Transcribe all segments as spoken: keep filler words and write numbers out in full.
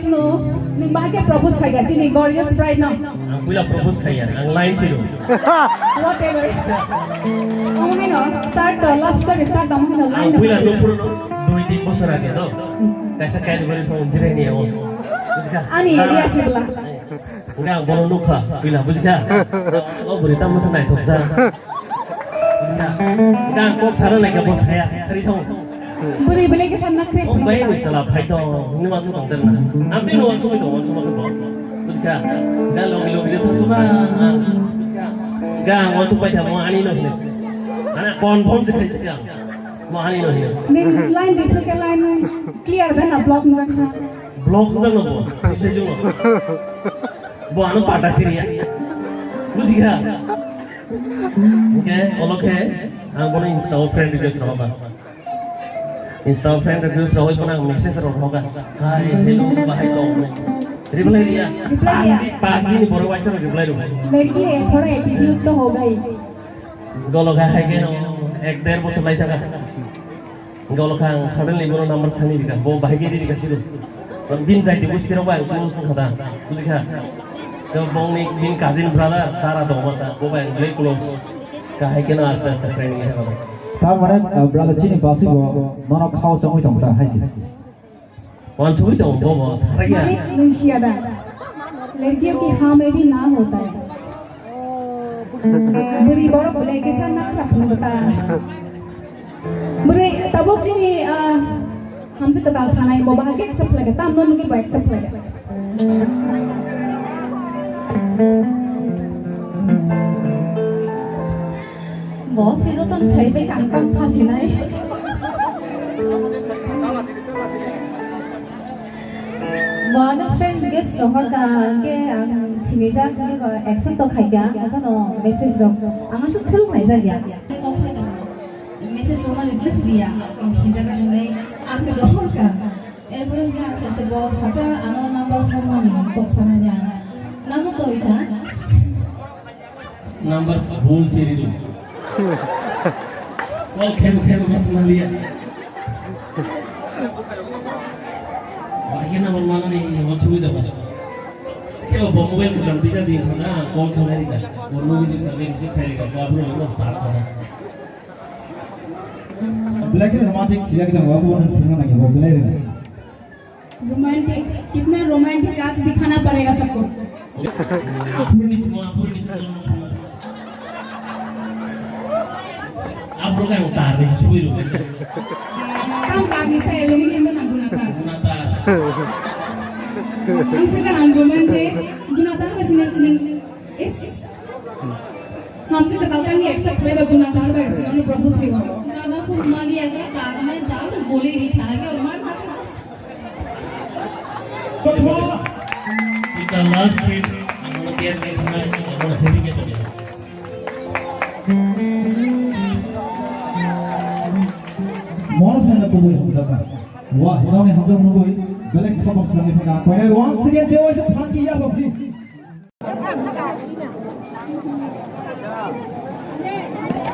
No, nwng bahai khe propose khai kha, chini gorgeous bride no. Ang puila propose khai ya, ang line siro. Whatever. Omo hai no, start to, love story start to, omo hai no, line. Ang puila no. Nupur no, dui tin bosor age no. Kaisa category phone jirai ni amo. Bujkha? Ani area sibla. Enggak, ang bono nukha, puila, bujkha? Oh, bwrwi tamo se naithok sa. Bujkha? Enggak, ang kok sana naikha, bo saya, kari thong. Bwrwi belai khe sanna kre. Oh, bai ni sala phai to, hwnwi ma sutong terna. Ang bini wansugwi tongo, wansugma khe bo. Bujkha? Enggak, logi logi de thangsuka, ah, bujkha? Enggak, ang wansuk pai thamo, ani no hwnwi. Ana confirm se khai thangka. Mo ani no hwnwi. Nini line bithor khe line clear bai na block nang sa. Block wngjakno bo, sijwkno. Bo ano pata siriya. Bujikha? Hwnkhe, olo khe, ang bono Insta o friend request rwkha. Insta o friend request rwui bono ang message rok rwkha. Hai, hello, bahai tong. Reply riya. Reply riya. Pas din, pas din borok waisa reply rw. Leki, thoda attitude to hoga hi. Golo kha hai khe no, ek der bosor lai thaka. Golo kha ang suddenly bono number sani rika, bo bahai khe rika sigo. Bin jai di busti rok bai close wngkha da, bujikha. To bongni bin cousin brother dara dong masa, bo bai ang belai close. Kha hai khe no aste aste friend ni hero. Tar mane, uh, brother chini basi bo nono khao chongwi tong ta hai si. Wansugwi tongo bo bo sarai ya. Malik Nunsiada. Ladkiyong ki haan mein bhi na hota hai. Bwrwi borok belai kisa nakra phunukta. Bwrwi tabuk chini, ah, hamjwk kwtal sanai bo bahai khe accept khlai kha, tamno nugwi bo accept khlai kha. Bo se joto no sai bai kang kang sa sinai. Bo ano friend request rohor ka, hwnkhe ang sinijak, hwnkhe bo accept to khai kha, abono message rok ang aswk khulum nai jak ya. Message rok no reply si ya, ang hinjak nai, ang khe rohor ka. Erpore hwnkhe ang sacha bo sacha ano number sanmani kok sanani ang. Namo twi kha. Number bhul chiri do. Call khebo khebo mas maliya. Bahai number mana ni, yang chui da ba. Khebo bo mobile ko jam bisa din sana call khalai da. Bo mobile din khalai receive khai da. Ko abro number start kha. Black and romantic siya kita wa bo nan phirna lagi bo black and. Romantic, कितना रोमांटिक आज दिखाना पड़ेगा सबको। Apurni simo, apurni simo. Apur kan tar ni sui ru. Kan tar ni saya lumi ni mana guna tar. Guna tar. Ang sekarang romantic, guna tar masih nang Is. Hamsi ka kalkang ni accept khlai ba guna tar ba sino ni propose riwa. Gana kurma liya ka tar mein dal goli ri thara ke umar na tha. Ita last bit, amona tiar ke thana, amona heavy ke thana. Mona sana kubui hamjaka. Wah, hino ni hamjak nugui, belek khobor sami thaka. Koinai once again, dewa se phanti ya ba, please.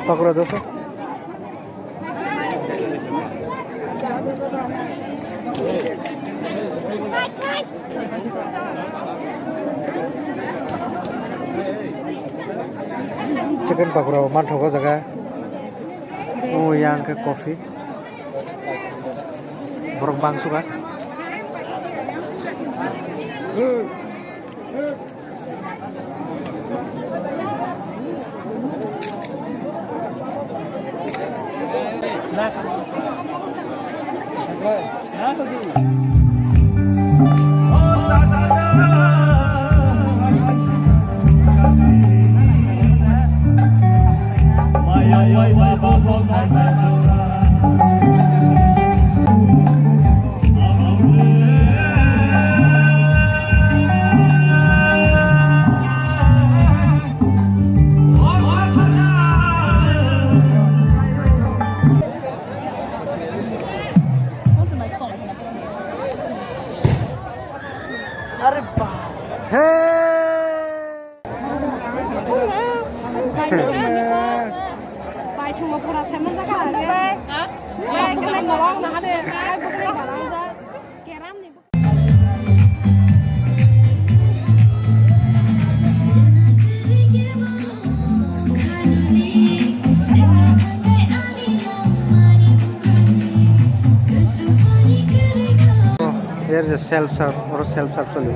Pakora dosa. Chicken pakora manthogo jaga. O yang ke coffee. Borok bangsuka. Are ba. Hey! Bai, sungma pura semen jaga. Ha? Bai, kena ngorong na hade. Bai, bukre barang ja. Keram ni. Here is a self serve, oro self serve choli.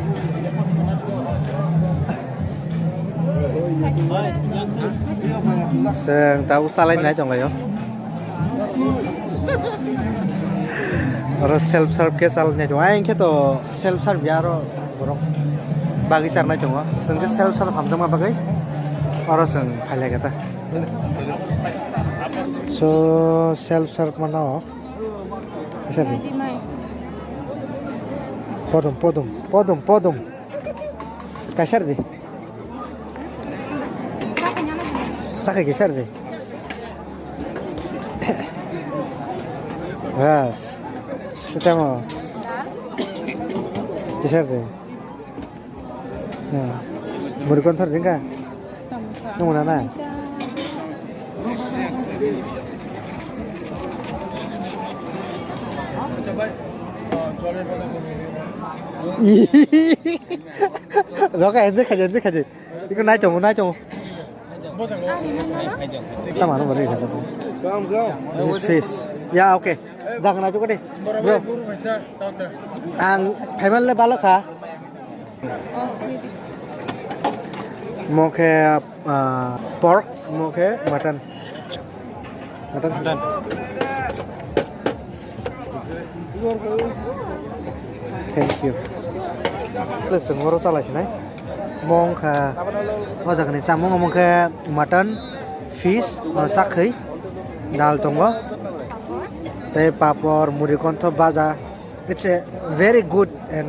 Chwng tabuk salai nai tonglaio. Oro self serve khe salai nai tongo. Ayang khe to self serve ya oro borok bagwi charnai tongo. Chwng khe self serve hamjakma bagwi oro chwng phailai kha ta. So self serve mano. Kaisa di. Podum, podum, podum, podum. Kaisa di. Sakai kaisa di. Bas. Kita mau. Kaisa di. Ya. Muri konthor jengka. Nung mana na? Roka enjoy khaje, enjoy khaje. Iko nai tongo, nai tongo. Tama no bari khaje. This is fish. Ya, okay. Jaga nai tongo de. Bro. Ang phaiman le balo kha. Mo khe, ah, pork, mo khe mutton. Mutton. Mutton. Thank you. Please, ngoro chalai sinai. Mo wngkha o jagani chamung, omo khe mutton, fish, o chakhwi, dal tongo. Tei papor, muri kontho, baja. It's a very good and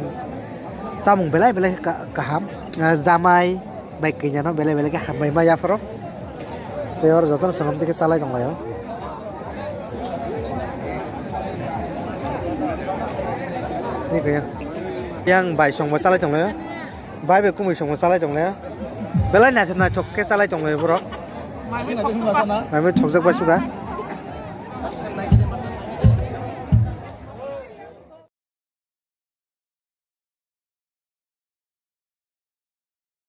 chamung belai belai ka-, kaham. Ah, jamai bai kanya no belai belai khe hambai ma yapharo. Tei oro jotono swnam tike chalai tong laio. Tei kaya. Yang bai songbo chalai tong laio. Bai bai kumui songbo chalai tong laio. Belai naithok naithok khe chalai tong laio borok. Mai mai thokjak bai suga.